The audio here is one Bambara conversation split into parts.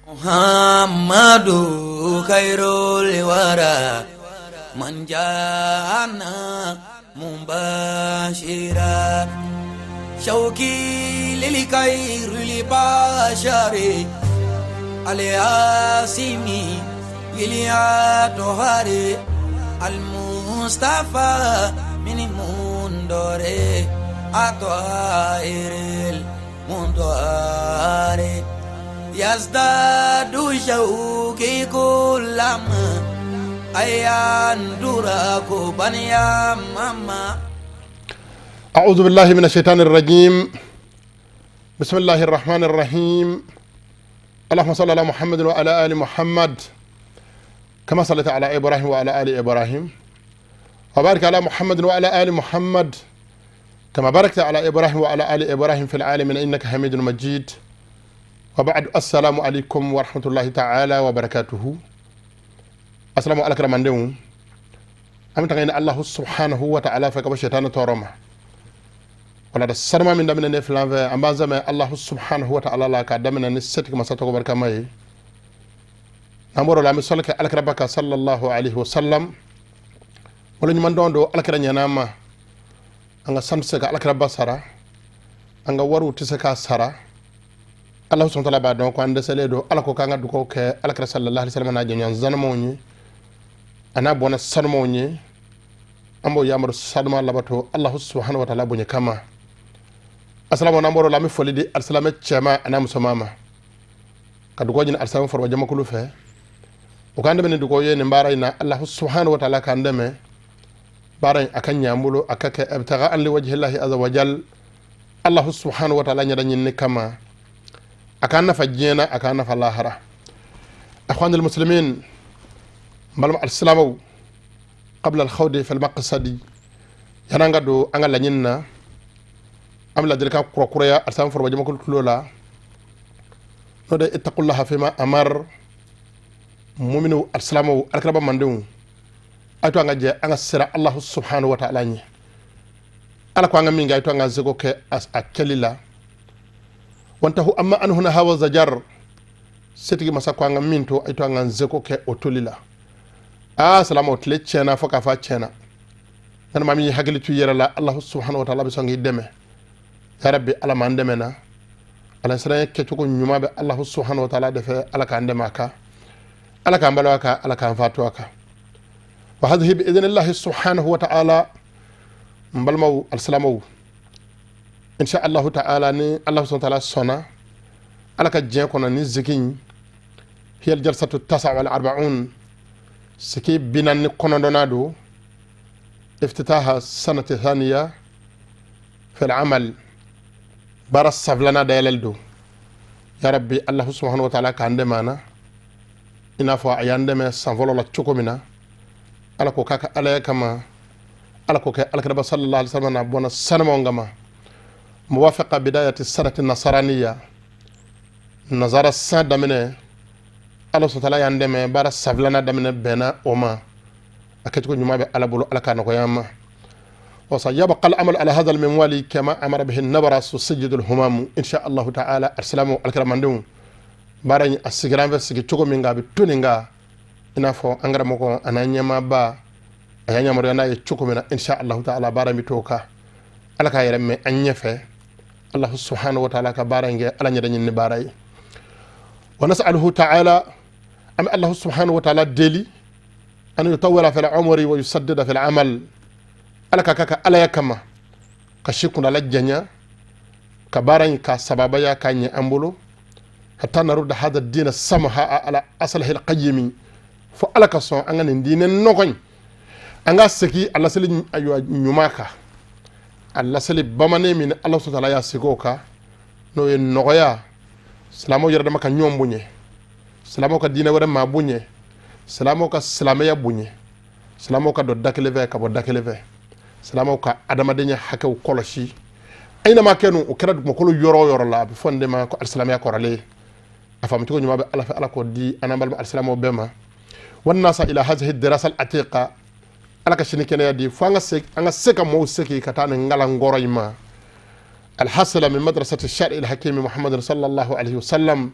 Muhammadu khairul wara man jana mubashira shauki lil khairil bashari al-asimi iliatohari al-mustafa min mundore atoairil mundoare yazdadu shauki kullama ayan duraku banya mama. أعوذ بالله من الشيطان الرجيم. بسم الله الرحمن الرحيم. اللهم صل على محمد وعلى آل محمد كما صليت على إبراهيم وعلى آل إبراهيم، وبارك على محمد وعلى آل محمد كما باركت على إبراهيم وعلى آل إبراهيم في العالمين إنك حميد مجيد. وبعد، السلام عليكم ورحمة الله تعالى وبركاته. السلام عليكم mandenw. An bɛ taga ɲini Allahu subhanahu wa ta'ala fɛ ka bɔ shetani tɔɔrɔ ma. Wala da sanuma min daminɛ ne filan fɛ, an b'an sɛmɛ Allahu subhanahu wa ta'ala la k'a daminɛ ni setigi masa tɔgɔ barikama ye. N'an bɔr'o la, an bɛ sɔli kɛ alakiraba kan, sallallahu alaihi wasallam. Wala ɲuman dɔn don alakira ɲɛna ma. An ka sanu tɛ se ka alakiraba sara, an ka wariw tɛ se k'a sara. Allahu subhanahu wa ta'ala b'a dɔn ko an dɛsɛlen don. Ala ko k'an ka dugawu kɛ alakira sallallahu alaihi wasallam n'a jɛɲɔgɔn sanumaw ye, a n'a bɔnna sanumaw ye. An b'o yamaru sanuma labato Allahu subhanahu wa ta'ala bonya kama. Asalamu. N'an bɔr'o la, an bɛ foli di alisilamɛ cɛman a n'a musoman ma, ka dugawu ɲini alisilamɛ foroba jamakulu fɛ, o k'an dɛmɛ ni dugawu ye nin baara in na. Allahu subhanahu wa ta'ala k'an dɛmɛ baara in a ka ɲɛ an bolo, a ka kɛ ibtaga an liwajhillahi azza wa jal, Allahu subhanahu wa ta'ala ɲɛda ɲinini kama. A k'an nafa diɲɛ na, a k'an nafa lahara. Akhwanul muslimin, n balima alisilamɛw, qabla alkhawdi fil maqsadi, yan'an ka don an ka laɲini na, an bɛ ladilikan kurakuraya alisilamɛ foroba jamakulu tulo la, n'o de ittaqullaha fima amar. Muminu alisilamɛw, alakiraba mandenw, a to an ka jɛ an ka sira Allahu subhanahu wa ta'ala ɲɛ. Ala ko an ka min kɛ, a to an ka seko kɛ a kɛli la. Wantahu amma anhu naha wa zajar. Setigi masa ko an ka min to, a to an ka seko kɛ o toli la. Aa salama, o tile tiɲɛna fo k'a fɔ a tiɲɛna. Nani maa min ye hakili to i yɛrɛ la, Allahu subhanahu wa ta'ala bɛ sɔn k'i dɛmɛ. Ya rabbi, Ala m'an dɛmɛ na ala siran kɛcogo ɲuman bɛ Allahu subhanahu wa ta'ala de fɛ. Ala k'an dɛmɛ a kan, Ala k'an balo a kan, Ala k'an fatu a kan. Wa hadhihi bi idhnillahi subhanahu wa ta'ala. N balimaw alisilamɛw, insha Allahu ta'ala, ni Allah subhanahu wa ta'ala sɔnna, Ala ka diɲɛ kɔnɔ, ni zigi in hiya aljalsatu tasa wal arba'un, sigi 49nan don, iftitaha sanati thaniya fil amal, baara safilanan dayɛlɛli don. Ya rabbi, Allahu subhanahu wa ta'ala k'an dɛmɛ a na i n'a fɔ a y'an dɛmɛ san fɔlɔ la cogo min na. Ala ko k'a ka alaya kama, Ala ko kɛ alakiraba sallallahu alaihi wasallam n'a bɔnna sanumaw kama. Muwafaqa bidayati sanati nasaraniya, nazara san daminɛ. Ala subhanahu wa ta'ala y'an dɛmɛ baara safilanan daminɛ bɛnna o ma. A kɛcogo ɲuman bɛ Ala bolo, Ala k'a nɔgɔya an ma. وسيبقى العمل على هذا المنوال كما امر به النبرة سيد الهمام ان شاء الله تعالى. السلام alakira baara in a sigira an fɛ sigi cogo min kan, a bɛ to nin kan i n'a fɔ an karamɔgɔ a n'an ɲɛmaaba a y'an yamaruya n'a ye cogo min na. Insha Allahu ta'ala, baara in bɛ to o kan. Ala k'a yɛrɛ mɛn an ɲɛfɛ. Allah subhanahu wa ta'ala ka baara in kɛ Ala ɲɛda ɲini ni baara ye. Wa nas'aluhu ta'ala, an bɛ Allah subhanahu wa ta'ala deli, an yutawwila fil umri wa yusaddida fil amal. Ala ka ka alaya kama ka si kundala janya ka baara in ka sababaya ka ɲɛ an bolo, hatta narudda hada dina samaha ala asalihi alqayyimi, fo Ala ka sɔn an ka nin diinɛ nɔgɔ in, an ka segin a laseli ayiwa ɲuman kan, a laseli bamanen min Ala subhanahu wa ta'ala y'a segin o kan, n'o ye nɔgɔya, silamɛw yɛrɛ dama ka ɲɔgɔn bonya, silamɛw ka diinɛ wɛrɛ maa bonya, silamɛw ka silamɛya bonya, silamɛw ka don da kelen fɛ ka bɔ da kelen fɛ, silamɛw ka adamadenya hakɛw kɔlɔsi. Ayinama kɛ nu o kɛra dugumakolo yɔrɔ o yɔrɔ la, a bɛ fɔ nin de ma ko alisilamɛya kɔrɔlen. A faamucogo ɲuman bɛ Ala fɛ, Ala k'o di an n'an balima alisilamɛw bɛɛ ma. Wannasa ila hazihi dirasa al atiqa. Ala ka sini kɛnɛya di fo an ka se ka mɔɔw segin ka taa nin kalan kɔrɔ in ma, alhasila min madrasati shari alhakimi Muhammad sallallahu alaihi wasallam.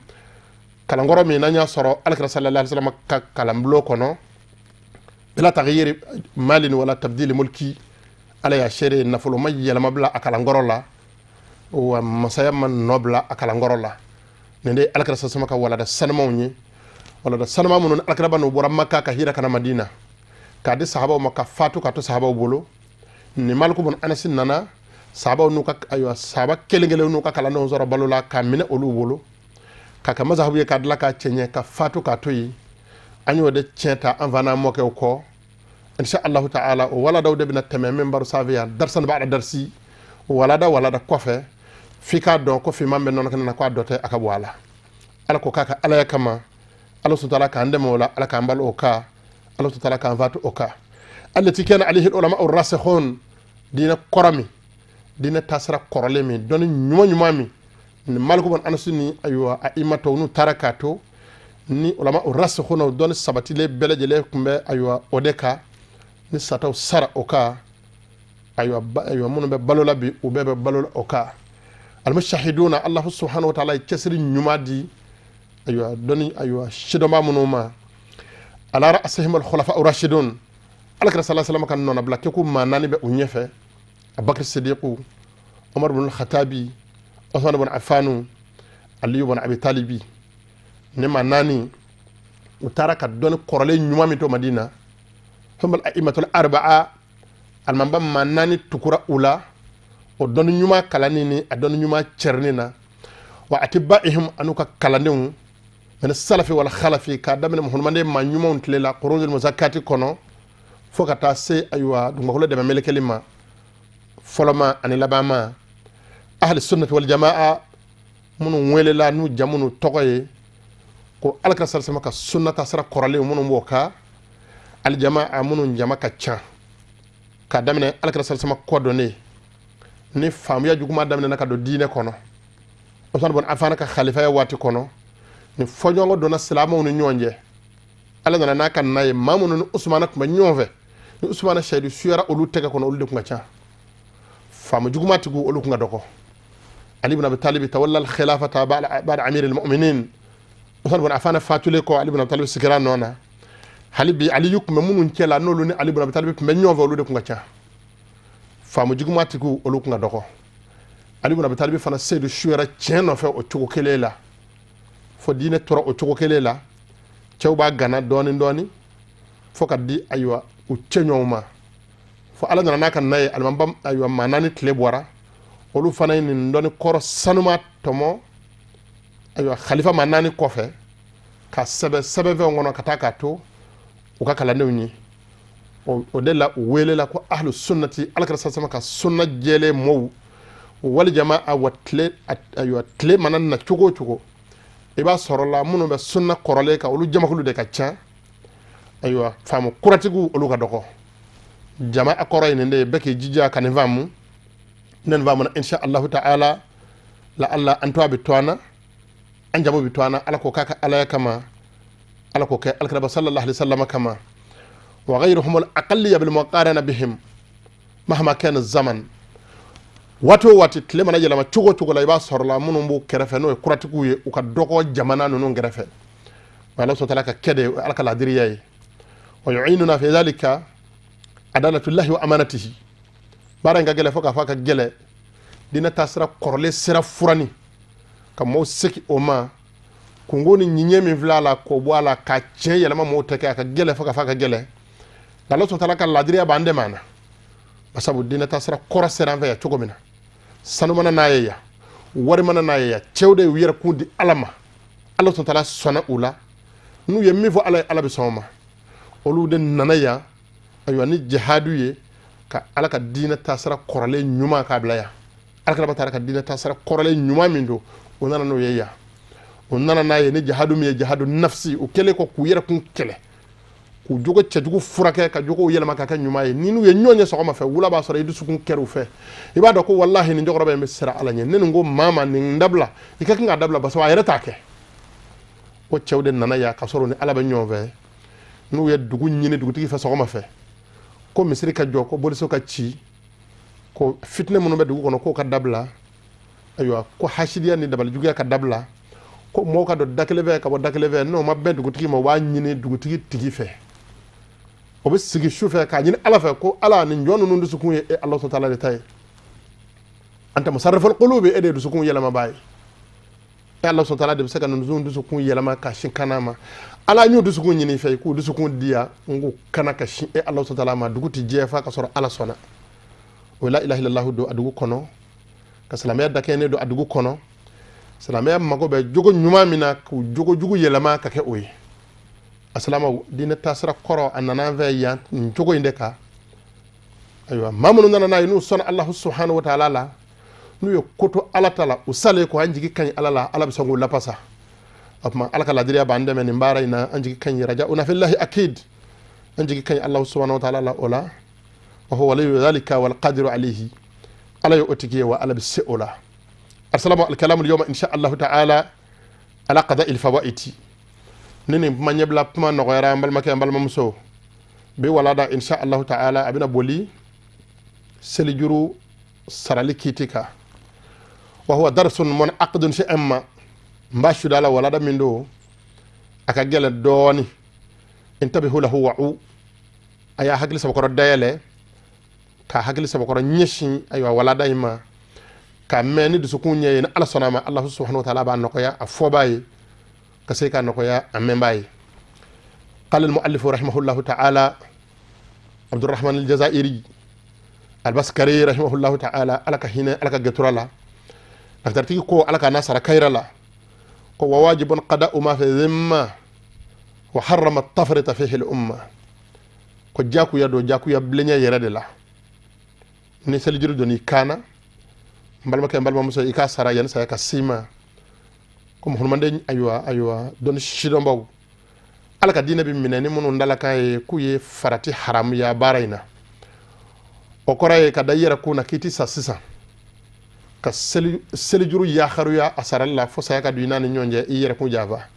Kalankɔrɔ min n'an y'a sɔrɔ Alakira sallallahu alaihi wasallam ka kalanbulon kɔnɔ, bila taghyiri malin wala tabdili mulki, Ala y'a seere, nafolo ma yɛlɛma bila a kalankɔrɔ la, wa masaya ma nɔ bila a kalankɔrɔ la. Nin de ye Alakira sallallahu ka walada sanumaw ye, walada sanuma minnu Alakiraba n'u bɔra Maka ka hira ka na Madina k'a di sahabaw ma, ka fatu ka to sahabaw bolo. Ni Maliku bun Anasi nana sahabaw n'u ka, ayiwa, sahaba kelen kelen n'u ka kalandenw sɔrɔ balo la, k'a minɛ olu bolo k'a kɛ mazahabu ye, k'a dilan k'a cɛɲɛ, ka fatu k'a to yen. An y'o de tiɲɛ ta an fa n'an mɔkɛw kɔ. Insha Allahu ta'ala, o waladaw de bɛna tɛmɛ minbaru sanfɛ yan, darisan ba'da darisi, walada walada kɔfɛ, f'i k'a dɔn ko finman bɛ nɔnɔ kɛnɛ na, k'a dɔ tɛ a ka bɔ a la. Ala ko k'a ka Alaya kama, Ala subhanahu k'an dɛmɛ o la, Ala k'an balo o kan, Ala subhanahu k'an fatu o kan. Allati kana alayhi ulama ar-rasikhun, diinɛ kɔrɔ min, diinɛ taasira kɔrɔlen min, dɔnni ɲuman ɲuman min ni Maliku bun Anasi ni, ayiwa, a ima tɔw n'u taara k'a to ni ulama ar-rasikhun, dɔnni sabatilen bɛɛ lajɛlen tun bɛ, ayiwa, o de kan. Ni sataw sara o kan, ayiwa, ayiwa, minnu bɛ balo la bi, u bɛɛ bɛ balo la o kan. Almushahiduna, Allah subhanahu wa ta'ala ye cɛsiri ɲuman di, ayiwa, dɔnni, ayiwa, sidɔnba minnu ma, ala ra'asihim al-khulafa ar-rashidun, Alakira sallallahu alaihi wasallam ka nɔnabila kɛko maa naani bɛ u ɲɛfɛ: Abubakar Sidiku, Umar bin Khatabi, Usman bin Affanu, Aliyu bin Abi Talibi. Ne maa naani, u taara ka dɔnni kɔrɔlen ɲuman min to Madina. Thumma al-a'immatul arba'a, alimamba maa naani tukura u la o dɔnni ɲuman kalanni ni a dɔnni ɲuman cɛrinni na, wa atiba'ihim, an'u ka kalandenw, min salafi wal khalafi, k'a daminɛ muhammaden maa ɲumanw tile la, qurunul muzakati kɔnɔ, fo ka taa se, ayiwa, dugumakolo dɛmɛ melekeli ma, fɔlɔma ani labanma, ahli sunnati wal jamaa, minnu welela n'u jamu n'u tɔgɔ ye ko Alakira sallallahu ka sunna taasira kɔrɔlen minnu b'o kan, aljamaa, minnu jama ka ca, k'a daminɛ Alakira sallallahu kɔ donnen ni faamuya juguman daminɛna ka don diinɛ kɔnɔ, Usman bun Affan ka khalifaya waati kɔnɔ, ni fɔɲɔgɔnkɔ donna silamɛw ni ɲɔgɔn cɛ. Ala nana n'a ka na ye, maa minnu ni Usumana tun bɛ ɲɔgɔn fɛ, ni Usumana seyidu suyara olu tɛgɛ kɔnɔ, olu de tun ka ca. Faamu juguman tigiw, olu tun ka dɔgɔ. Ali ibn Abi Talib tawalla al-khilafata ba'da amir al-mu'minin. Usman ibn Affan fatulen kɔ, Ali ibn Abi Talib sigira nɔ na. Hali bi, Ali tun bɛ minnu cɛ la, n'olu ni Ali ibn Abi Talib tun bɛ ɲɔgɔn fɛ, olu de tun ka ca. Faamu juguman tigiw, olu tun ka dɔgɔ. Ali ibn Abi Talib fana seyidu suyara tiɲɛ nɔfɛ o cogo kelen la, fo diinɛ tora o cogo kelen la. Cɛw b'a gana dɔɔni dɔɔni fo ka di, ayiwa, u cɛ ɲɔgɔn ma, fo Ala nana n'a ka na ye, alimamba, ayiwa, maa naani tile bɔra, olu fana ye nin dɔnni kɔrɔ sanuma tɔmɔ, ayiwa, khalifa maa naani kɔfɛ, ka sɛbɛn sɛbɛnfɛnw kɔnɔ ka taa k'a to u ka kalandenw ye. O de la u welela ko ahlu sunnati, Alakira sasama ka sunna jɛlen mɔw, wali jama. Awa, tile, ayiwa, tile mana na cogo o cogo, i b'a sɔrɔ la minnu bɛ sunna kɔrɔlen kan, olu jamakulu de ka ca. Ayiwa, faamu kuratigiw, olu ka dɔgɔ. Jama a kɔrɔ ye nin de ye. Bɛɛ k'i jija ka nin faamu. Ne nin faamu na, insha Allahu ta'ala, la alla an to a bɛ to an na, an jamu bɛ to an na. Ala ko k'a ka Alaya kama, Ala ko kɛ Alakiraba sallallahu alaihi wasallam kama. Wa ghayruhum al aqalliya bil muqarana bihim mahma kana zaman. Waati o waati, tile mana yɛlɛma cogo o cogo la, i b'a sɔrɔ la minnu b'u kɛrɛfɛ, n'o ye kuratigiw ye, u ka dɔgɔ jamana ninnu kɛrɛfɛ. Wa Ala subhanahu ka kɛ de, Ala ka ladiriya ye. Wa yu'inuna fi dhalika adalatullahi wa amanatihi. Baara in ka gɛlɛ fo k'a fɔ a ka gɛlɛ. Diinɛ taasira kɔrɔlen sira furani ka mɔgɔw segi o ma, kungo ni ɲiɲɛ min filɛ a la, k'o bɔ a la, ka tiɲɛ yɛlɛma mɔgɔw tɛ kɛ, a ka gɛlɛ fo k'a fɔ a ka gɛlɛ. Nka Ala subhanahu ka ladiriya b'an dɛmɛ a na, basabu diinɛ taasira kɔrɔ sera an fɛ yan cogo min na, sanu mana n'a ye yan, wari mana n'a ye yan, cɛw de y'u yɛrɛ kun di Ala ma. Ala subhanahu sɔnna u la, n'u ye min fɔ Ala ye, Ala bɛ sɔn o ma. Olu de nana yan, ayiwa, ni jihadu ye, ka Ala ka diinɛ taasira kɔrɔlen ɲuman k'a bila yan. Ala kira taara ka diinɛ taasira kɔrɔlen ɲuman min don, o nana n'o ye yan. O nana n'a ye ni jihadu min ye, jihadu nafsi, o kɛlen kɔ k'u yɛrɛ kun kɛlɛ, k'u jogo cɛjugu furakɛ, ka jogow yɛlɛma ka kɛ ɲuman ye. Ni n'u ye ɲɔgɔn ye sɔgɔma fɛ, wula b'a sɔrɔ i dusukun kɛr'u fɛ. I b'a dɔn ko walahi, nin cɛkɔrɔba in bɛ siran Ala ɲɛ. Ne nin ko maa ma nin dabila, i ka kan k'a dabila, parce que a yɛrɛ t'a kɛ. O cɛw de nana yan ka sɔrɔ ni Ala bɛ ɲɔgɔn fɛ. N'u ye dugu ɲini dugutigi fɛ sɔgɔma fɛ, ko misiri ka jɔ, ko boliso ka ci, ko fitinɛ minnu bɛ dugu kɔnɔ, k'o ka dabila, ayiwa, ko hasidiya ni dabalijuguya ka dabila, Ko mɔgɔw ka don da kelen fɛ ka bɔ da kelen fɛ, n'o ma bɛn dugutigi ma, u b'a ɲini dugutigi tigi fɛ. O bɛ sigi su fɛ k'a ɲini Ala fɛ ko Ala, nin jɔn ninnu dusukun ye e Ala taala de ta ye. Anta musarriful qulubi, e de ye dusukun yɛlɛmabaa ye. E Ala taala de bɛ se ka ninnu dusukun yɛlɛma ka sin kana ma. Ala, n y'u dusukun ɲini i fɛ, i k'u dusukun di yan, n k'u kana ka sin e Ala taala ma. Dugu tɛ jɛ f'a ka sɔrɔ Ala sɔnna. O la ilaha illallah don a dugu kɔnɔ, ka silamɛya dakɛɲɛnen don a dugu kɔnɔ. Silamɛya mago bɛ jogo ɲuman min na, k'u jogo jugu yɛlɛma ka kɛ o ye. A silamɛw, diinɛ taasira kɔrɔ, a nana an fɛ yan nin cogo in de kan. Ayiwa, maa minnu nana n'a ye, n'u sɔnna Alahu subhanahu wa taala la, n'u ye ko to Ala ta la, u salen ko an jigi ka ɲi Ala la, Ala bɛ sɔn k'u lapasa. O tuma Ala ka ladiriya b'an dɛmɛ nin baara in na. An jigi ka ɲi, raja'una fillahi akid, an jigi ka ɲi Alahu subhanahu wa taala la. O la, wa huwa waliyu dhalika wal qadiru alayhi, Ala ye o tigi ye, wa Ala bɛ se o la. Assalamu alkalamu yawma insha Allahu ta'ala ala qada'il fawaiti. Ni nin kuma ɲɛbila kuma nɔgɔyara, an balimakɛ, an balimamuso, bi walada insha Allahu ta'ala a bɛna boli selijuru sarali kiiti kan. Wa huwa darsun munaqidun shay'an ma. N b'a suda la, walada min don, a ka gɛlɛn dɔɔni. Intabihu lahu wa'u, a y'a hakili sabakɔrɔ dayɛlɛ, ka hakili sabakɔrɔ ɲɛsin, ayiwa, walada in ma, ka mɛn ni dusukun ɲɛ ye. Ni Ala sɔnna a ma, Ala subhanahu wa ta'ala b'a nɔgɔya a fɔbaa ye, ka se k'a nɔgɔya a mɛnbaa ye. قال المؤلف رحمه الله تعالى، عبد الرحمن الجزائري البسكري رحمه الله تعالى، ala ka hinɛ, ala ka gɛtura la daktartigi ko, ala ka n'a sara kayira la, ko wa wajibun qada'u ma fi dhimma wa harrama tafrita fihi al umma. Ko jakuya don, jakuya bilenya yɛrɛ de la, ni selijuru don i kan na, n balimakɛ, n balimamuso, i k'a sara yanni saya ka s'i ma. Ko muhammaden, ayiwa, dɔnni sidɔnbaw, Ala ka diinɛ bɛ minɛ ni minnu dalakan ye, k'u ye farati haramuya baara in na. O kɔrɔ ye ka da i yɛrɛ kun na k'i ti sa sisan ka selijuru yakaruya a sarali la fo saya ka don i n'a ni ɲɔgɔn cɛ, i yɛrɛ kun janfa.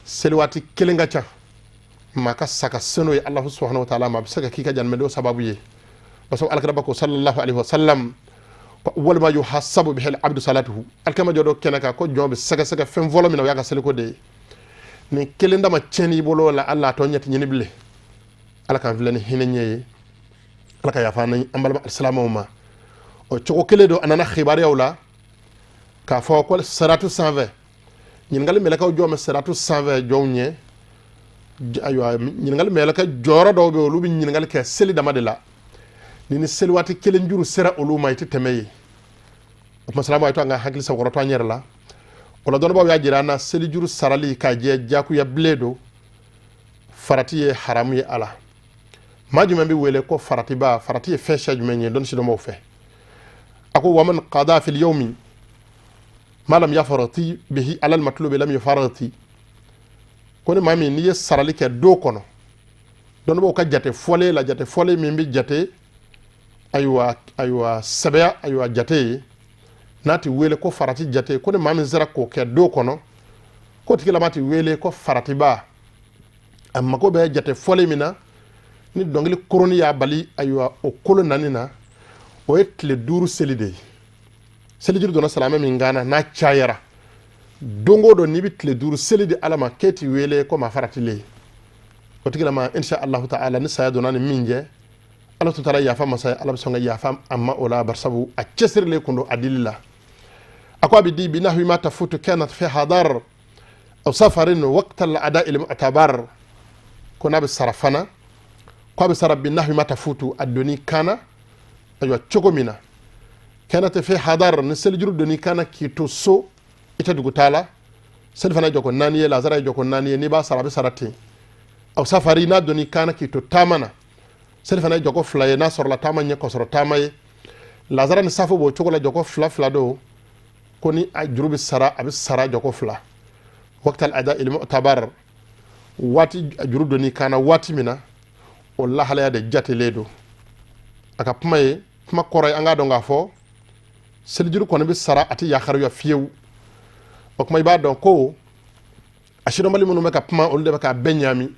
Seli waati kelen ka ca, maa ka sa ka se n'o ye Alahu subhanahu wa taala ma, a bɛ se ka k'i ka janimɛdon sababu ye. Parce que alakiraba ko sallallahu alaihi wa sallam ko walima yuhasabu bihi abdu salatuhu. Alikama jɔ dɔ kɛnɛ kan ko jɔn bɛ sɛgɛsɛgɛ fɛn fɔlɔ min na, o y'a ka seliko de ye. Nin kelen dama tiɲɛni i bolo la, Ala a tɔ ɲɛ tɛ ɲini bilen. Ala k'an filɛ ni hinɛ ɲɛ ye, Ala ka yafa an balima alisilamɛw ma. O cogo kelen don, a nana kibariyaw la k'a fɔ ko saratu sanfɛ ɲininkali mɛlɛkɛw jɔ bɛ saratu sanfɛ jɔnw ɲɛ. Ayiwa, ɲininkali mɛlɛkɛ jɔyɔrɔ dɔw bɛ yen, olu bɛ ɲininkali kɛ seli dama de la. Ni seli waati kelen juru sera olu ma, i tɛ tɛmɛ yen. O tuma silamɛw, a ye to an ka hakili sakɔrɔ to an yɛrɛ la. O la, dɔnnibaaw y'a jira an na, selijuru sarali k'a jɛ jakuya bilen don, farati ye haramu ye. A la maa jumɛn bɛ wele ko faratiba? Farati ye fɛn siya jumɛn ye dɔnni sidɔnbaw fɛ? A ko waman qada fil yawmi ma lam yafarati bihi alal matlubi lam yafarati. Ko ni maa min n'i ye sarali kɛ don kɔnɔ, dɔnnibaw ka jate fɔlen la, jate fɔlen min bɛ jate, ayiwa, sɛbɛya, ayiwa, jate ye n'a ti wele ko farati jate, ko ni maa min sera k'o kɛ don kɔnɔ, k'o tigilama ti wele ko faratiba. A mago bɛ jate fɔlen min na, ni dɔnkili koroni y'a bali, ayiwa, o kolo nani na, o ye tile 5 seli de ye. Selijuru donna silamɛ min kan na, n'a cayara don o don, n'i bɛ tile 5 seli di Ala ma, k'e ti wele ko maa faratilen. O tigilama, insha Allahu ta'ala, ni saya donna ni min jɛ, Ala to taala yafa masa ye, Ala bɛ sɔn ka yafa a ma o la, barisabu a cɛsirilen kun don a dili la. A ko a bɛ di binahwi ma tafutu kanat fi hadar aw safarin waqta al ada il mu'tabar. Ko n'a bɛ sara fana, ko a bɛ sara binahwi ma tafutu, a doni kana, ayiwa, cogo min na kanat fi hadar, ni selijuru doni kana k'i to so, i tɛ dugu taa la, seli fana ye jɔko 4 ye, lazara ye jɔko 4 ye, n'i b'a sara, a bɛ sara ten. Aw safari, n'a doni kana k'i to taama na, seli fana ye jɔko 2 ye, n'a sɔrɔla taama ɲɛ kɔsɔrɔ taama ye. Lazara ni safo b'o cogo la, jɔko 2 2 don. Ko ni a juru bɛ sara, a bɛ sara jɔko 2, waqtal ada il mu'tabar, waati juru doni kana waati min na, o lahalaya de jatelen don. A ka kuma ye kuma kɔrɔ ye, an k'a dɔn k'a fɔ selijuru kɔni bɛ sara, a tɛ yakaruya fiyewu. O kuma, i b'a dɔn ko a sidɔnbali minnu bɛ ka kuma, olu de bɛ k'a bɛɛ ɲaami.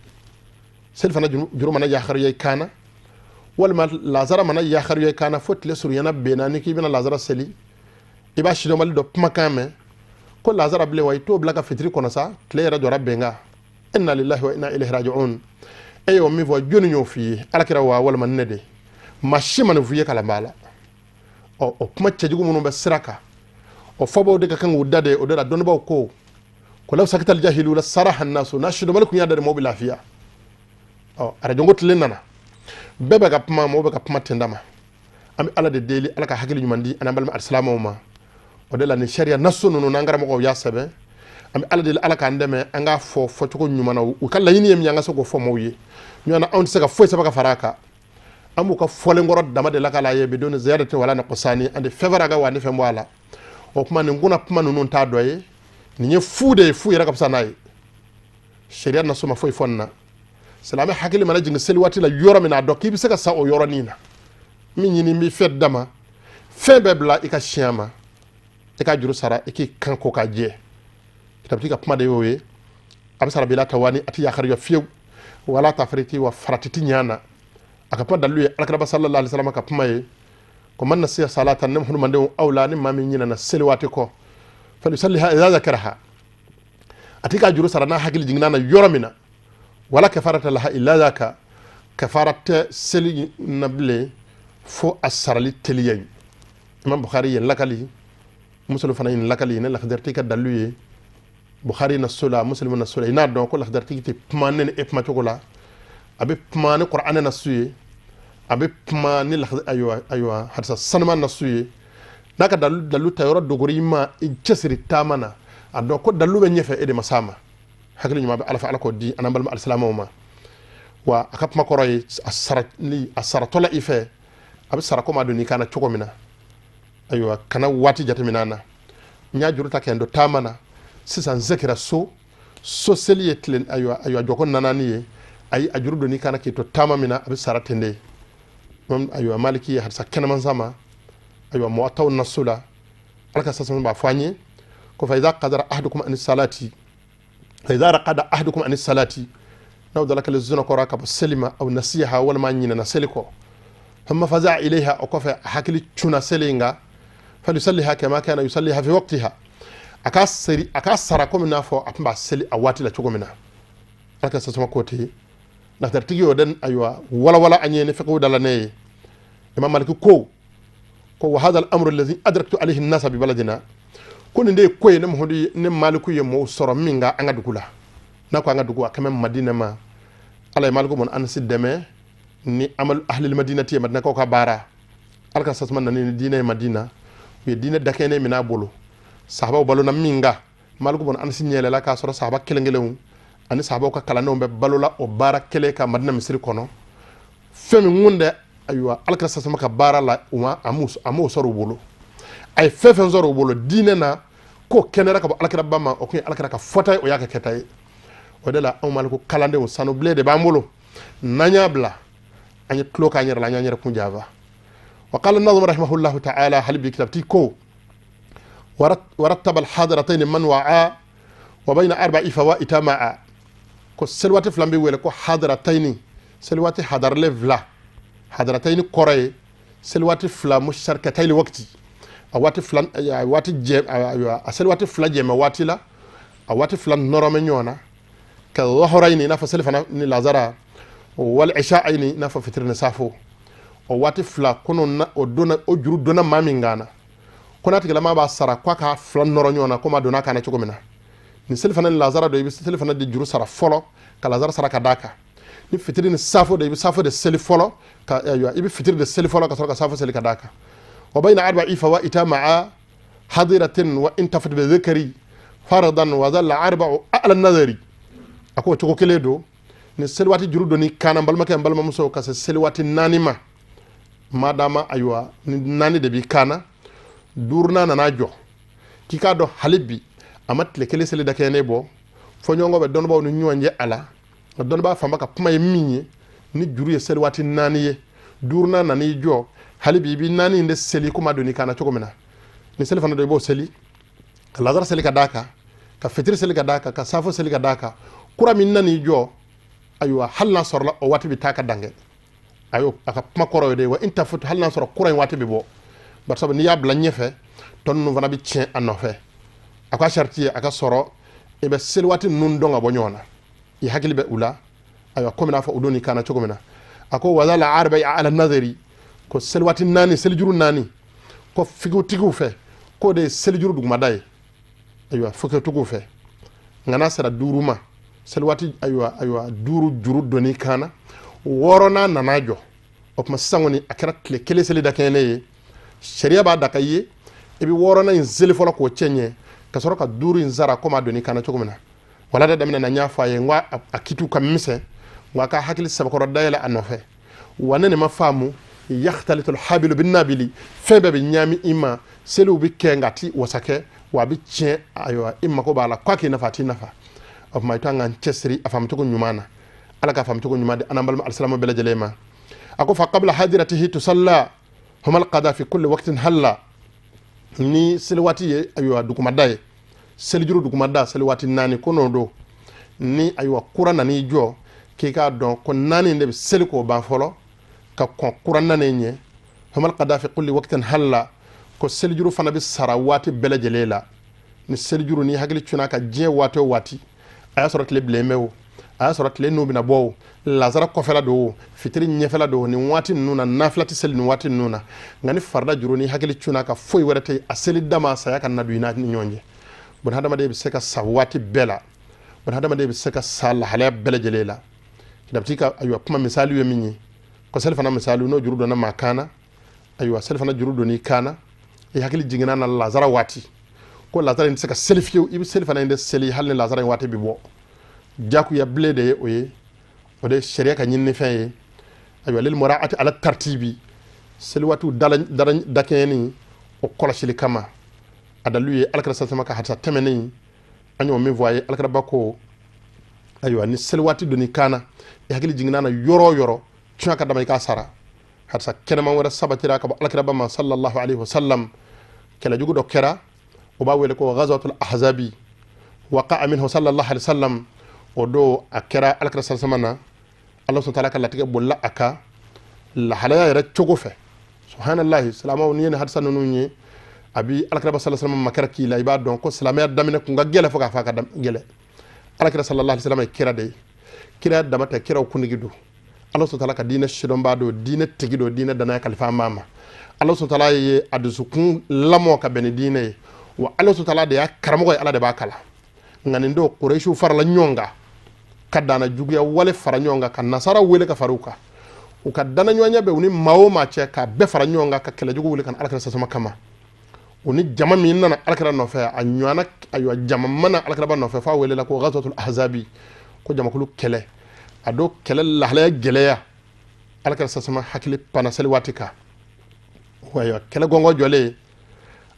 Seli fana juru mana yakaruya i kan na, walima lazara mana yakaruya i kan na, fo tile surunyana benna ni k'i bɛna lazara seli, i b'a sidɔnbali dɔ kumakan mɛn Ko lazara bilen wa, i t'o bila ka fitiri kɔnɔ sa, tile yɛrɛ jɔra bɛnkan. Inna lillahi wa inna ilayhi raji'un. E y'o min fɔ, jɔnni y'o f'i ye? Alakira wa walima ne de? Maa si ma nin f'i ye kalanbaa la. Ɔ, o kuma cɛjugu minnu bɛ sira kan, o fɔbaw de ka kan k'u da de. O de la dɔnnibaw ko law sakata aljahilu la saraha annasu. N'a sidɔnbali kun y'a da de, mɔgɔw bɛ lafiya. Ɔ, arajo ko tile nana, bɛɛ bɛ ka kuma, mɔgɔw bɛ ka kuma ten dama. An bɛ Ala de deli, Ala ka hakili ɲuman di an balima alisilamɛw ma. O de la ni sariya naso ninnu, n'an karamɔgɔw y'a sɛbɛn, an bɛ Ala deli, Ala k'an dɛmɛ an k'a fɔ fɔcogo ɲuman na. U ka laɲini ye min ye, an ka se k'o fɔ maaw ye. Ɲɔgɔn anw tɛ se ka foyi sɛbɛn ka fara a kan. An b'u ka fɔlen kɔrɔ dama de la k'a la ye bidoni ziyadati wala nuqsani. An de fɛn fara kan wa ni fɛn bɔ a la. O kuma nin kunna kuma ninnu t'a dɔ ye. Nin ye fu de ye, fu yɛrɛ ka fisa n'a ye. Sariya naso ma foyi fɔ nin na. Silamɛ hakili mana jigin seli waati la yɔrɔ min na, a dɔn k'i bɛ se ka sa o yɔrɔnin na. Min ɲini b'i fɛ dama, fɛn bɛɛ bila i ka siɲɛ ma, i ka juru sara, i k'i kan ko k'a jɛ. Kitabutigi ka kuma de y'o ye. A bɛ sara bila tawani, a tɛ yakariya fiyewu, wala tafriti wa farati ti ɲa na. A ka kuma dalilu ye alakiraba sallallahu alaihi wasallam ka kuma ye ko man nasiya salatan, ne hadamadenw aw la ni maa min ɲinɛna seli waati kɔ, falyusalliha idha zakaraha, a t'i ka juru sara n'a hakili jiginna na yɔrɔ min na. Wala kafarata laha illa dhaka, kafara tɛ seli na bilen fo a sarali teliya ye. Imam Bukhari ye lakali, Muslim fana ye lakali. Ne lakadaritigi ka dalilu ye Bukhari na so la, Muslim na so la. I n'a dɔn ko lakadaritigi tɛ kuma ne ni e kuma cogo la. A bɛ kuma ni Kuranɛ na su ye, a bɛ kuma ni ayiwa hadisa sanuma na su ye. N'a ka dalu ta yɔrɔ dogori i ma, i cɛsiri taama na, a dɔn ko dalu bɛ ɲɛfɛ, e de ma s'a ma. Hakili ɲuman bɛ Ala fɛ, Ala k'o di an balima alisilamɛw ma. Wa a ka kuma kɔrɔ ye a sara a saratɔ la i fɛ, a bɛ sara komi a don i kana cogo min na. Ayiwa, kana waati jateminɛ na. N y'a juru ta kɛ n don taama na sisan, n segira so, so seli ye tile ayiwa jɔko nanaani ye. Ayi, a juru don i kana k'i to taama min na, a bɛ sara ten de. Ayiwa, Maliki ye hadisa kɛnɛman sama. Ayiwa, mɔgɔ na so la, Ala ka sasama b'a fɔ an ye ko fa idha qadara ahadukum ani salati, fa idha raqada ahadukum ani salati, n'aw dala kelen sunɔgɔra ka bɔ seli ma, aw nasiyaha, walima ɲinɛna seli kɔ, thumma faza'a ilayha, o kɔfɛ a hakili cunna seli in kan, falyusalliha kama kana yusalliha fi waqtiha, a ka seri, a ka sara komi n'a fɔ a tun b'a seli a waati la cogo min na. Ala ka sasama ko ten lataritigi y'o den ayiwa walawala an ye ni fiqhu dala ne ye. Imam Maliki ko wa hadha al-amru alladhi adraktu alayhi an-nasa bi baladina, ko nin de ye ko ye ne Muhamadu, ne Maliku ye mɔgɔw sɔrɔ min kan an ka dugu la. N'a ko an ka dugu, a kɛmɛ Madina ma. Ala ye Maliku bun Anasi dɛmɛ ni amal ahlil madinati ye, Madinakaw ka baara. Ala ka sasuma nani ni diinɛ ye Madina, u ye diinɛ dakɛnɛ minɛ a bolo, sahabaw balona min kan. Maliku bun Anasi ɲɛlɛla k'a sɔrɔ sahaba kelen kelenw ani sahabaw ka kalandenw bɛ balola o baara kelen ka Madina misiri kɔnɔ. Fɛn min kun dɛ, ayiwa, Ala ka sasuma ka baara la, u ma a m'o sɔrɔ u bolo. A ye fɛn fɛn sɔrɔ u bolo diinɛ na, k'o kɛnɛra ka bɔ alakiraba ma, o kun ye alakira ka fɔta ye, o y'a ka kɛta ye. O de la anw Maliku kalandenw, sanubilen de b'an bolo. N'an y'a bila, an ye tulo k'an yɛrɛ la, an y'an yɛrɛ kun janfa. Wa qala an-nazim rahimahullahu ta'ala, hali bi kitabti ko warattaba al-hadiratayn man wa'a wa bayna arba'i fawaita ma'a, ko seliwaati fila bɛ wele ko hadirataini, seliwaati hadaralen fila. Hadirataini kɔrɔ ye seliwaati fila musharikatayil waqti, a waati fila, a waati jɛ, a seliwaati fila jɛmɛ waati la, a waati fila nɔrɔmɛ ɲɔgɔn na. Ka dhahraini, i n'a fɔ selifana ni lazara, wal isha'aini, i n'a fɔ fitiri ni safo. O waati fila kono o donna, o juru donna maa min kan na, ko n'a tigilama b'a sara k'a ka fila nɔrɔ ɲɔgɔn na komi a donna a kan na cogo min na. Ni selifana ni lazara don, i bɛ selifana de juru sara fɔlɔ ka lazara sara ka d'a kan. Ni fitiri ni safo de, i bɛ safo de seli fɔlɔ ka, ayiwa, i bɛ fitiri de seli fɔlɔ ka sɔrɔ ka safo seli ka d'a kan. Wa bayna arba'i fawaita ma'a hadiratin wa in tafat bi dhikri faradan wa dhalla arba'u a'la nazari. A ko cogo kelen don ni seliwaati juru donni kana, n balimakɛ, n balimamuso, ka se seliwaati naani ma. Madama ayiwa ni naani de b'i kana, duurunan nana jɔ, k'i k'a dɔn hali bi a ma tile kelen seli dakɛɲɛnen bɔ. Fɔɲɔgɔnkɔ bɛ dɔnnibaaw ni ɲɔgɔn cɛ a la, nka dɔnnibaa fanba ka kuma ye min ye, ni juru ye seli waati naani ye, duurunan nan'i jɔ, hali bi i bɛ naani in de seli komi a donn'i kan na cogo min na. Ni seli fana don, i b'o seli ka lazara seli ka d'a kan, ka fitiri seli ka d'a kan, ka safo seli ka d'a kan. Kura min nan'i jɔ, ayiwa, hali n'a sɔrɔla o waati bɛ taa ka dan kɛ. Ayo, a ka kuma kɔrɔ ye de wa in tafut, hali n'a sɔrɔ kura in waati bɛ bɔ, bari sabu n'i y'a bila ɲɛfɛ, tɔ ninnu fana bɛ tiɲɛ a nɔfɛ. A ko a sariti ye a ka sɔrɔ i bɛ seli waati ninnu dɔn ka bɔ ɲɔgɔn na, i hakili bɛ u la. Ayiwa, komi n'a fɔ u donni kan na cogo min na, a ko wala la arba ala nazari, ko seli waati naani, selijuru naani, ko figutigiw fɛ k'o de ye selijuru dugumada ye. Ayiwa, fokɛtigiw fɛ, nka n'a sera duuru ma, seli waati ayiwa duuru juru donni kan na, wɔɔrɔnan nana jɔ. O tuma sisan kɔni a kɛra tile kelen seli dakɛɲɛnen ye. Sariya b'a daga i ye, i bɛ wɔɔrɔnan in seli fɔlɔ k'o cɛ ɲɛ, ka sɔrɔ ka duuru in sara komi a donni kan na cogo min na. Walada daminɛ na, n y'a fɔ a ye n ko a kitiw ka misɛn, nka a ka hakili sɛbɛkɔrɔ dayɛlɛ a nɔfɛ. Wa ne nin ma faamu, yakhtalitul habilu bin nabili, fɛn bɛɛ bɛ ɲaami i ma. Seliw bɛ kɛ, nka a ti wasa kɛ, wa a bɛ tiɲɛ. Ayiwa, i mako b'a la k'a k'i nafa, a t'i nafa. O tuma i to an k'an cɛsiri a faamucogo ɲuman na. Ala ka faamucogo ɲuman di an n'an balima alisilamɛ bɛɛ lajɛlen ma. A ko fa qabla hadiratihi tusalla humal qada fi kulli waqtin halla. Ni seli waati ye, ayiwa, dugumada ye, selijuru dugumada, seli waati naani ko n'o don, ni ayiwa kura nan'i jɔ, k'i k'a dɔn ko naani de bɛ seli k'o ban fɔlɔ ka kɔn kura nanen ɲɛ. Humal qada fi kulli waqtin halla, ko selijuru fana bɛ sara waati bɛɛ lajɛlen la. Ni selijuru ni hakili cunna ka diɲɛ waati o waati, a y'a sɔrɔ tile bilen bɛ o, a y'a sɔrɔ tile n'u bɛna bɔ o, lazara kɔfɛla don o, fitiri ɲɛfɛla don o, nin waati ninnu na, nafila tɛ seli nin waati ninnu na. Nka ni farida juru ni hakili cunna ka foyi wɛrɛ tɛ a seli dama, saya ka na don i n'a ni ɲɔgɔn cɛ. Bon, hadamaden bɛ se ka sa waati bɛɛ la. Bon, hadamaden bɛ se ka sa lahalaya bɛɛ lajɛlen la. Kitabutigi ka ayiwa kuma misali ye min ye, ko selifana misali, n'o juru donna maa kan na, ayiwa, selifana juru donn'i kan na, i hakili jiginna na lazara waati, ko lazara in tɛ se ka seli fiyewu, i bɛ selifana in de seli hali ni lazara in waati bɛ bɔ. Jakuya bilen de ye o ye, o de ye sariya ka ɲininifɛn ye. Ayiwa, lil mura'ati ala tartibi, seli waatiw dakɛɲɛni o kɔlɔsili kama. A dalilu ye alakira sasama ka hadisa tɛmɛnen, an y'o min fɔ a ye. Alakiraba ko, ayiwa, ni seli waati donn'i kan na, i hakili jiginna na yɔrɔ o yɔrɔ, tiɲɛ ka dama i k'a sara. Hadisa kɛnɛman wɛrɛ sabatira ka bɔ alakiraba ma sallallahu alaihi wasallam. Kɛlɛjugu dɔ kɛra, o b'a wele ko ghazwatul ahzabi, waqa'a minhu sallallahu alaihi wasallam. O don a kɛra alakira sallallahu na, Allah subhanahu wa ta'ala ka latigɛ bolila a kan lahalaya yɛrɛ cogo fɛ. Subhanallahi, silamɛw, n'i ye nin hadisa ninnu ye, a bi alakiraba sallallahu alaihi wasallam makɛra k'i la, i b'a dɔn ko silamɛya daminɛ kun ka gɛlɛ fo k'a fɔ a ka gɛlɛ. Alakira sallallahu alaihi wasallam ye kira de ye, kira dama tɛ, kiraw kuntigi don. Ala subhanahu wa ta'ala ka diinɛ sidɔnbaa don, diinɛ tigi don, diinɛ danaya kalifa maa ma. Ala subhanahu wa ta'ala ye a dusukun lamɔ ka bɛn ni diinɛ ye, wa Ala subhanahu wa ta'ala de y'a karamɔgɔ ye, Ala de b'a kalan. Nka nin don, Kuresiw farala ɲɔgɔn kan ka dana juguya wale fara ɲɔgɔn kan, ka nasara wele ka fara u kan, u ka danaɲɔgɔnya bɛ u ni maa o maa cɛ, k'a bɛɛ fara ɲɔgɔn kan ka kɛlɛjugu wuli ka na alakira sasama kama. U ni jama min nana alakira nɔfɛ, a ɲɔgɔnna ayiwa jama ma na alakiraba nɔfɛ, f'a welela ko ghazwatul ahzabi, ko jamakulu kɛlɛ. A don kɛlɛ lahalaya gɛlɛya, alakira sasama hakili panna seli waati kan. Ayiwa, kɛlɛ gɔngɔ jɔlen,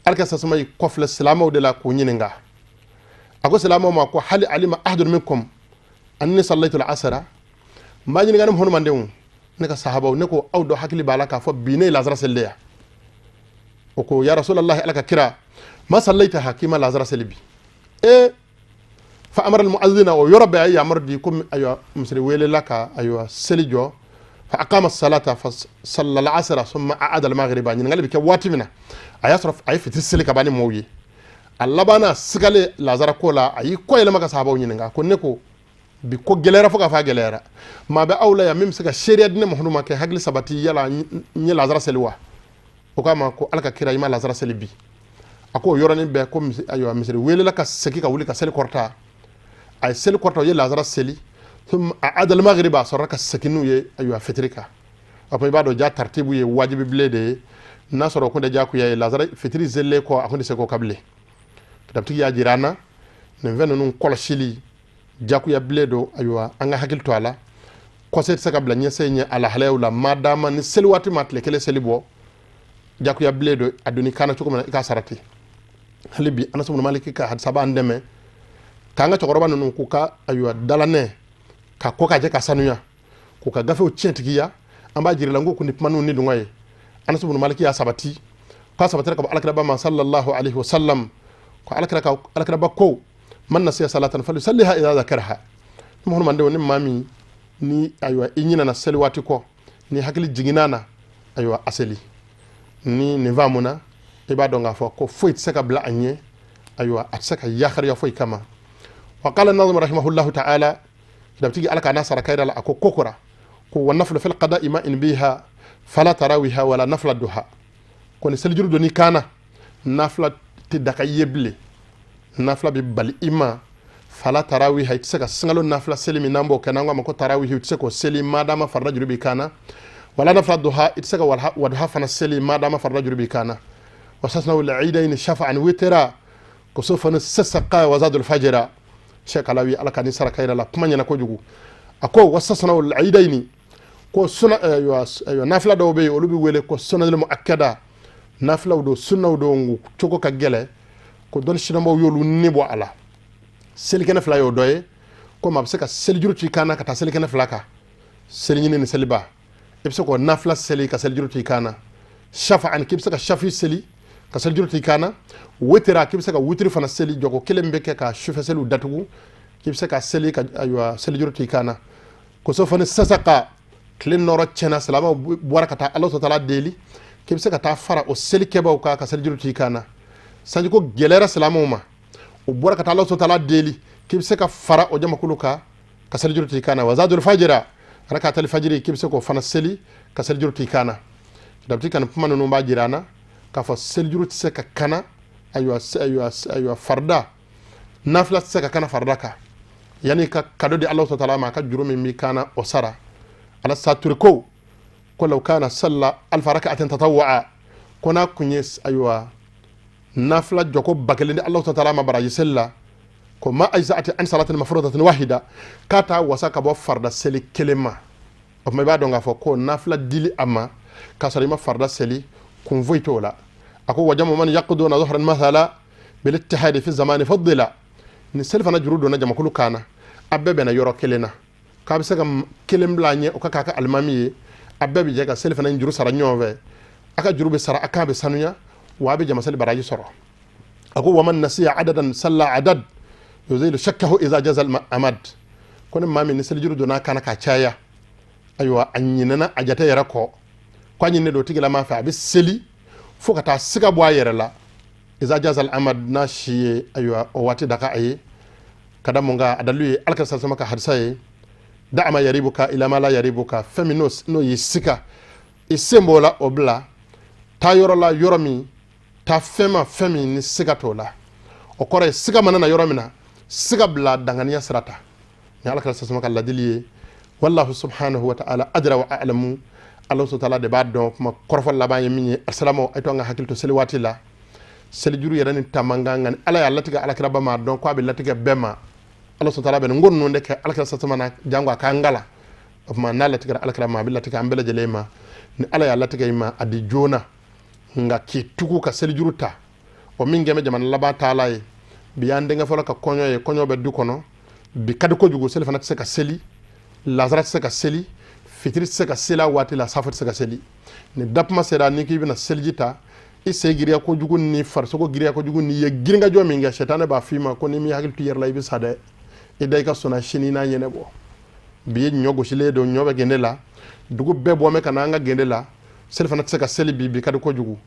alakira sasama y'i kɔfilɛ silamɛw de la k'u ɲininka. A ko silamɛw ma ko hali alima ahadun minkum anni sallaytu al-asra. N b'a ɲininka, ne hɔnmandenw, ne ka sahabaw, ne ko aw dɔ hakili b'a la k'a fɔ bi ne ye lazara seli de ya? O ko ya rasulallahi, Ala ka kira, ma sallaytaha, k'i ma lazara seli bi. E fa amara almu'adhdhina, o yɔrɔ bɛɛ a ye yamaru di ko ayiwa misiri welela ka ayiwa seli jɔ. Fa aqama salata fa salla al-asra thumma a'ada al-maghriba. Ɲininkali bɛ kɛ waati min na, a y'a sɔrɔ a ye fitiri seli ka ban ni mɔgɔw ye. A labanna sigale lazara ko la, a y'i kɔ yɛlɛma ka sahabaw ɲininka ko ne ko bi ko gɛlɛyara fo k'a fɔ a gɛlɛyara, maa bɛ aw la yan min bɛ se ka seereya di ne Muhamadu ma kɛ hakili sabati, yala n ye lazara seli wa? O k'a ma ko Ala ka kira, i ma lazara seli bi. A ko o yɔrɔnin bɛɛ ko ayiwa misiri welela ka segin ka wuli ka seli kɔrɔta. A ye seli kɔrɔta, o ye lazara seli, a'ada al-maghriba, a sɔrɔla ka segin n'u ye ayiwa fitiri kan. A ko i b'a dɔn ja tartibu ye wajibi bilen de ye. N'a sɔrɔ o kun tɛ jagoya ye, lazara fitiri selilen kɔ, a kun tɛ se k'o kan bilen. Kitabutigi y'a jira an na nin fɛn ninnu kɔlɔsili jagoya bilen don. Ayiwa, an ka hakili to a la, kɔse tɛ se ka bila ɲɛse ɲɛ a lahalayaw la. Ma dama ni seli waati ma tile kelen seli bɔ, jagoya bilen don. A donni kan na cogo min na, i k'a sara ten. Hali bi Anas ibn Malik ka hadisa b'an dɛmɛ k'an ka cɛkɔrɔba ninnu k'u ka ayiwa dalanɛ ka ko ka jɛ ka sanuya, k'u ka gafew tiɲɛtigiya. An b'a jirila n ko kun ni kuma ni dungɔ ye. Anas ibn Malik y'a sabati k'a sabatira ka bɔ alakiraba ma sallallahu alaihi wasallam, ko alakiraba ko man nasiya salatan falyusalliha idha dhakaraha. Ni mandenw, ni maa min ni ayiwa i ɲinana seli waati kɔ, ni hakili jiginna na, ayiwa a seli. Ni nin faamuna, i b'a dɔn k'a fɔ ko foyi tɛ se ka bila a ɲɛ. Ayiwa, a tɛ se ka yakariya foyi kama. Wa qala an-nazim rahimahullahu ta'ala, kitabutigi, Ala k'a n'a sara kayira la, a ko kokora ko wa naflu fil qada'i ma in biha fala tarawiha wala nafla duha. Ko ni selijuru donn'i kan na, nafila tɛ daga i ye bilen, nafila bɛ bali i ma. Fala tarawiha, i tɛ se ka sunkalo nafila seli min n'an b'o kɛ, n'an ko a ma ko tarawihi, i tɛ se k'o seli madama farida juru b'i kan na. Wala nafila duha, i tɛ se ka waduha fana seli madama farida juru b'i kan na. Wastasnaw al-iidaini shafa'an witira kusufan sasaqa wa zadul fajira. Sheikh Alawi, Ala ka ni saraka yɛrɛ la, kuma ɲɛna kojugu. A ko wastasnaw al-iidaini, ko suna, ayiwa, nafila dɔw bɛ yen, olu bɛ wele ko sunanil muakkada. Nafilaw don, sunnaw don, cogo ka gɛlɛ, ko dɔnni sidɔnbaw y'olu ni bɔ a la. Selikɛnɛ fila y'o dɔ ye. Ko maa bɛ se ka selijuru to i kan na ka taa selikɛnɛ fila kan, seli ɲini ni seliba, i bɛ se k'o nafila seli ka selijuru to i kan na. Shafa ani k'i bɛ se ka shafi seli ka selijuru to i kan na. Witira, k'i bɛ se ka witiri fana seli, jɔko kelen bɛ kɛ ka sufɛ seliw datugu, k'i bɛ se ka seli ka, ayiwa, selijuru to i kan na. Kosofani sasaka, tile nɔrɔ tiɲɛna, silamɛw bɔra ka taa Ala taala deli, k'i bɛ se ka taa fara o selikɛbaw kan ka selijuru to i kan na. Sanjiko gɛlɛyara silamɛw ma, u bɔra ka taa Ala taala deli, k'i bɛ se ka fara o jamakulu kan ka selijuru to i kan na. Wazadul fajira, rakatali fajiri, k'i bɛ se k'o fana seli ka selijuru to i kan na. Dabiti ka nin kuma ninnu b'a jira an na k'a fɔ selijuru tɛ se ka kana, ayiwa, ayiwa, ayiwa, farida nafila tɛ se ka kana farida kan. Yanni ka kado di Ala taala ma, a ka juru min b'i kan na, o sara. Ala saturi ko law kana salla alfa rak'atin tatawwa, ko n'a kun ye, ayiwa, nafila jɔko 1000 di Ala taala ma baraji seli la, ko ma ajza'ati an salatin mafrudatin wahida, k'a t'a wasa ka bɔ farida seli kelen ma. O tuma i b'a dɔn k'a fɔ ko nafila dili a ma k'a sɔrɔ i ma farida seli, kun foyi t'o la. A ko wajamu man yaqduna zuhran mathala bil ittihadi fi zamani faddila. Ni seli fana juru donna jamakulu kan na, a bɛɛ bɛnna yɔrɔ kelen na k'a bɛ se ka kelen bila a ɲɛ, o ka k'a ka alimami ye, a bɛɛ bɛ jɛ ka seli fana juru sara ɲɔgɔn fɛ, a ka juru bɛ sara, a kan bɛ sanuya, wa a bɛ jama seli baraji sɔrɔ. A ko waman nasiya adadan salla adad yuzilu shakkahu iza jaza amad. Ko ni maa min ni selijuru donna a kan na ka caya, ayiwa, a ɲinɛna a jate yɛrɛ kɔ, ko a ɲininen don o tigilama fɛ, a bɛ seli fo ka taa siga bɔ a yɛrɛ la. Iza jaza amad, n'a si ye, ayiwa, o waati daga a ye. Ka da mun kan? A dalilu ye Alakira sasama ka hadisa ye: da ma yaribuka ila ma la yaribuka. Fɛn min n'o y'i sika, i sen b'o la, o bila taa yɔrɔ la, yɔrɔ min taa fɛn ma, fɛn min ni siga t'o la. O kɔrɔ ye siga mana na yɔrɔ min na, siga bila, danganiya sira ta. Ni Ala kira sasama ka ladili ye. Wallahu subhanahu wa ta'ala adra wa a'lamu. Ala ta'ala de b'a dɔn. Kuma kɔrɔfɔ laban ye min ye, alisilamɛw, a to an ka hakili to seli waati la. Selijuru yɛrɛ ni tamankan nka ni Ala y'a latigɛ Alakiraba ma dɔn ko a bɛ latigɛ bɛɛ ma. Ala ta'ala bɛ nin ko ninnu de kɛ Alakira sasama na, jango a k'an kala. O tuma n'a latigɛra Alakira ma, a bɛ latigɛ an bɛɛ lajɛlen ma. Ni Ala y'a latigɛ i ma, a di joona. Nka k'i tugu ka selijuru ta, o min kɛmɛ jamana laban taala ye bi, y'an denkɛ fɔlɔ ka kɔɲɔ ye, kɔɲɔ bɛ du kɔnɔ bi, ka di kojugu, seli fana tɛ se ka seli, lazara tɛ se ka seli, fitiri tɛ se ka seli a waati la, safo tɛ se ka seli. Ni datuma sera, ni k'i bɛna seliji ta, i sen giriya kojugu ni farisogo giriya kojugu, ni ye girinkajɔ min kɛ, sɛtanɛ b'a f'i ma ko n'i m'i hakili to i yɛrɛ la, i bɛ sa dɛ. I da i ka sɔnna, sini n'a ɲɛnɛbɔ. Bi ye ɲɔ gosilen don, ɲɔ bɛ gende la, dugu bɛɛ bɔ mɛ ka na an ka gende la. Seli fana tɛ se ka seli bi, bi ka di kojugu.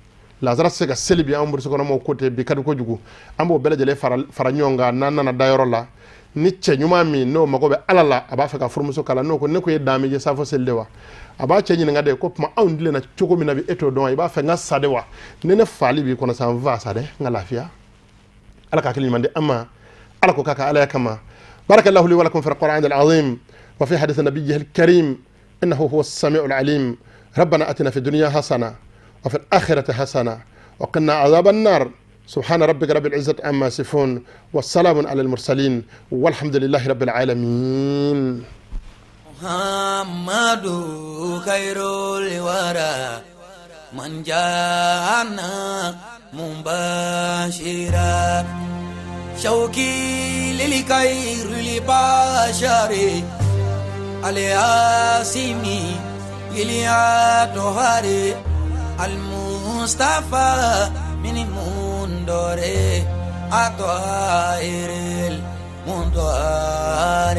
Lazara tɛ se ka seli bi, an burusi kɔnɔ ko ten, bi ka di kojugu. An b'o bɛɛ lajɛlen fara ɲɔgɔn kan. N'an nana dayɔrɔ la, ni cɛ ɲuman min n'o mago bɛ Ala la, a b'a fɛ ka furumuso kala, n'o ko ne ko e dan bɛ safo seli de wa, a b'a cɛ ɲininka de ko tuma anw tilenna cogo min na bi, e t'o dɔn, i b'a fɛ n ka sa de wa? Ni ne faali b'i kɔnɔ sa, n fa sa dɛ, n ka lafiya. Ala ka hakili ɲuman di an ma. Ala ko k'a ka Alaya kama. بارك الله لي ولكم في القرآن العظيم وفي حديث نبيه الكريم، إنه هو السميع العليم. ربنا أتنا في الدنيا حسنة وفي الآخرة حسنة وقنا عذاب النار. سبحان ربك رب العزة عما يصفون والسلام على المرسلين والحمد لله رب العالمين. محمد خير الورى من جاءنا مبشرا، شوقي للخير البشر الياسمي للأطهار المصطفى من مندور أطائر المنطار،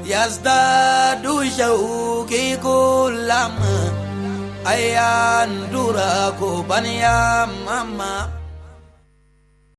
يزداد شوقي كلما أيان دراكو بنيا ماما.